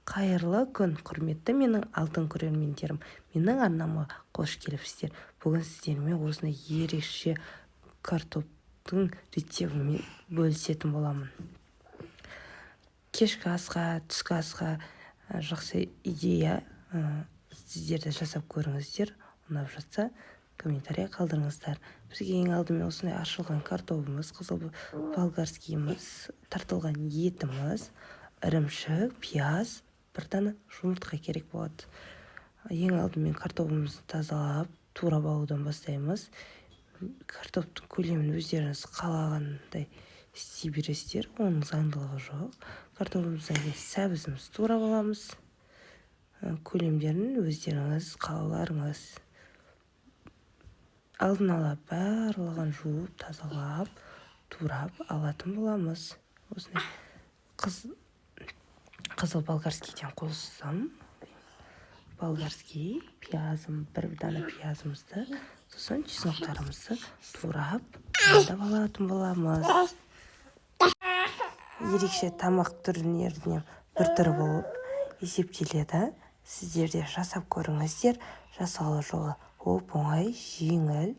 Қайырлы күн, құрметті менің алтын көрермендерім! Менің арнама қош келіпсіздер! Бүгін сіздермен осындай ерекше картоптың рецептімен бөлісетін боламын. Кешкі асқа, түскі асқа жақсы идея. Сіздер де жасап көріңіздер, ұнап жатса, комментарий қалдырыңыздар. Бізге ең алдымен осындай аршылған картобымыз, қызыл болгарскийіміз, тартылған етіміз, ірімшік, пияз, бір дана жұмыртқа керек болады. Ең алдымен картобымызды тазалап, турап алудан бастаймыз. Картоптың көлемін өздеріңіз қалағандай істей бересіздер, оның заңдылығы жоқ. Картобымыздан кейін сәбізімізді турап аламыз. Көлемдерін өздеріңіз қалауларыңыз. Алдын ала барлығын жуып, тазалап, турап алатын боламыз. Осындай қызыл болгарскийден қостым, болгарский пиязым, бір дана пиязымызды, сосын чесноктарымызды турап, дайындап алатын боламыз. Ерекше тамақ түрлерінен бір түрі болып есептеледі. Сіздер де жасап көріңіздер. Жасалу жолы оп оңай, жеңіл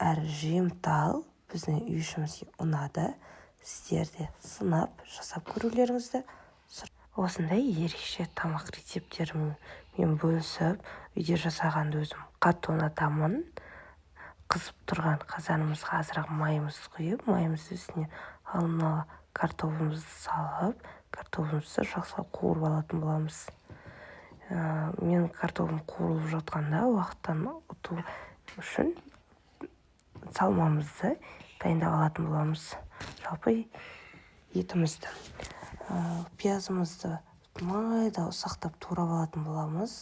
әрі жемтал. Біздің үй ішімізге ұнады. Сіздер де сынап, жасап көрулеріңізді. Осындай ерекше тамақ рецепттерімен бөлісіп, үйде жасағанды өзім қатты ұнатамын. Қызып тұрған қазанымызға азырақ майымызды құйып, майымыздың үстіне алдын ала картобымызды салып, картобымызды жақсылап қуырып алатын боламыз. Менің картобым қуырылып жатқанда, уақыттан ұту үшін салмамызды дайындап алатын боламыз, жалпы етімізді. Пиязымызды майда ұсақтап турап алатын боламыз.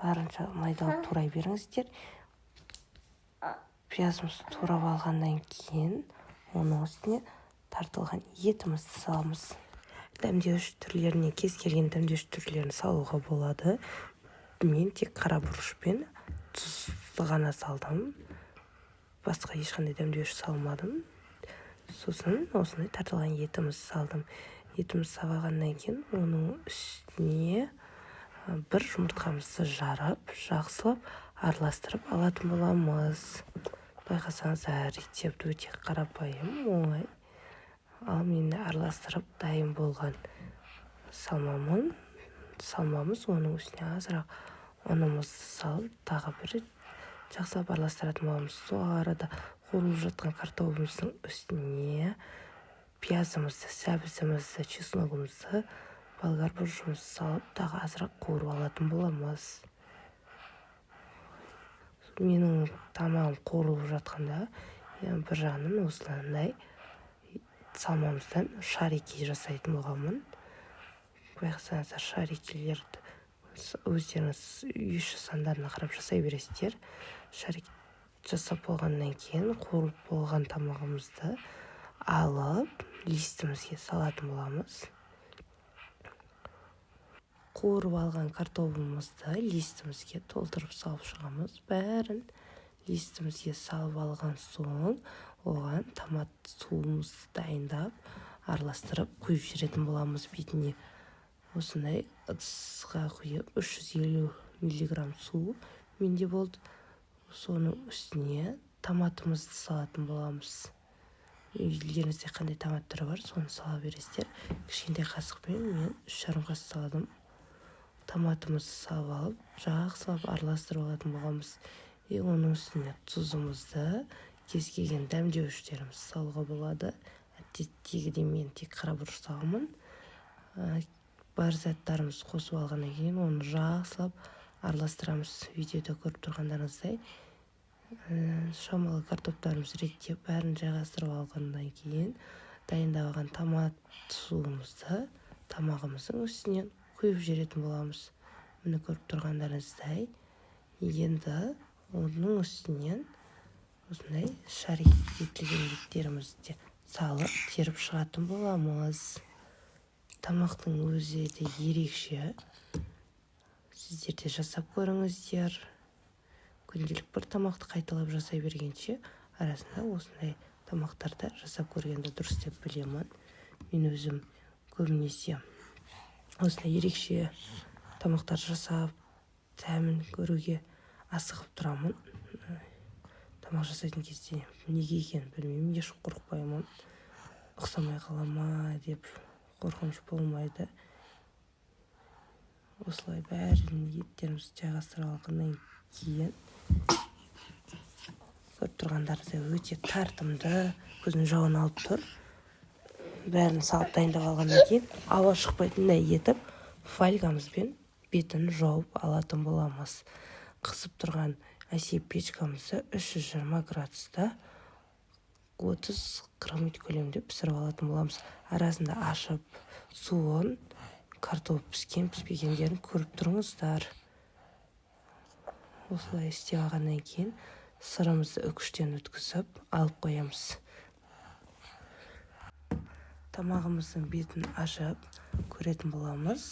Барынша майдалап турай беріңіздер. Пиязымызды турап алғаннан кейін оның үстіне тартылған етімізді саламыз. Дәмдеуіш түрлеріне, кез келген дәмдеуіш түрлерін салуға болады. Мен тек қара бұрыш пен тұзды ғана салдым, басқа ешқандай дәмдеуіш салмадым. Сосын осындай тартылған етімізді салдым. Етімізді салғаннан кейін оның үстіне бір жұмыртқамызды жарып, жақсылап араластырып алатын боламыз. Байқасаңыздар, рецепт өте қарапайым, оңай. Ал мен араластырып дайын болған салмамыз, оның үстіне азырақ ұнымызды салып, тағы бір рет жақсылап араластыратын боламыз. Сол арада қуырылып жатқан картобымыздың үстіне пиязымызды, сәбізімізді, чесногымызды, болгар бұрышымызды салып, тағы азырақ қуырып алатын боламыз. Менің тамағым қуырылып жатқанда, бір жағынан осындай салмамыздан шарики жасайтын болғанмын. Байқасаңыздар, шарикилерді өздеріңіз үй іші сандарына қарап жасай бересіздер. Шарик жасап болғаннан кейін қуырылып болған тамағымызды алып, листімізге салатын боламыз. Қуырып алған картобымызды листімізге толтырып салып шығамыз. Бәрін листімізге салып алған соң, оған томат суымызды дайындап, араластырып құйып жіберетін боламыз бетіне. Осындай ыдысқа құйып, 350 миллиграмм су менде болды, соның үстіне томатымызды салатын боламыз. Үйлеріңізде қандай томат түрі бар, соны сала бересіздер. Кішкентай қасықпен мен 3,5 қасық салдым. Томатымызды салып алып, жақсылап араластырып алатын боламыз. И оның үстіне тұзымызды, кез келген дәмдеуіштерімізді салуға болады. Әдеттегідей мен тек қара бұрыш саламын. Бар заттарымызды қосып алғаннан кейін оны жақсылап араластырамыз. Видеода көріп тұрғандарыңыздай, шамалы картоптарымызды реттеп, бәрін жайғастырып алғаннан кейін дайындап алған томат суымызды тамағымыздың үстінен құйып жіберетін боламыз. Міне, көріп тұрғандарыңыздай. Енді оның үстінен осындай шарик етілген еттерімізді де салып, теріп шығатын боламыз. Тамақтың өзі де ерекше, сіздер де жасап көріңіздер. Күнделік бір тамақты қайталап жасай бергенше, арасында осындай тамақтарды жасап көргенді дұрыс деп білемін. Мен өзім көбінесе Осындай ерекше тамақтар жасап, дәмін көруге асығып тұрамын. Тамақ жасайтын кезде неге екенін білмеймін, еш қорықпаймын. Ұқсамай қала ма деп қорқыныш болмайды. Осылай бәрін, еттерімізді жайғастырып алғаннан кейін, көріп тұрғандарыңыздай, өте тартымды, көздің жауын алып тұр. Бәрін салып, дайындап алғаннан кейін ауа шықпайтындай етіп фольгамызбен бетін жауып алатын боламыз. Қызып тұрған әсия печкамызды 320 градуста 30-40 минут көлемінде пісіріп алатын боламыз. Арасында ашып, суын, картоп піскен піспегендерін көріп тұрыңыздар. Осылай істеп алғаннан кейін сырымызды үкіштен өткізіп алып қоямыз. Тамағымыздың бетін ашып көретін боламыз.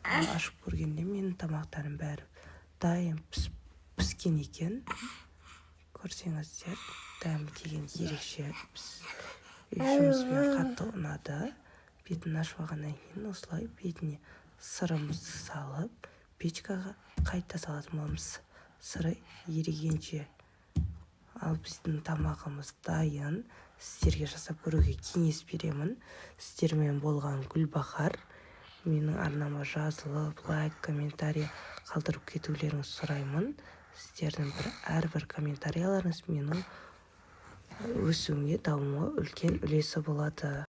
Ашып көргенде менің тамақтарым бәрі дайын, піскен екен. Көрсеңіздер, дәмі деген ерекше, үй ішімізбен қатты ұнады. Бетін ашып алғаннан кейін осылай бетіне сырымызды салып, печкаға қайта салатын боламыз сыры ерігенше. Ал біздің тамағымыз дайын. Сіздерге жасап көруге кеңес беремін. Сіздермен болған Гүлбахар. Менің арнама жазылып, лайк, комментарий қалдырып кетулеріңізді сұраймын. Сіздердің әрбір комментарияларыңыз менің өсуіме, дамуыма үлкен үлесі болады.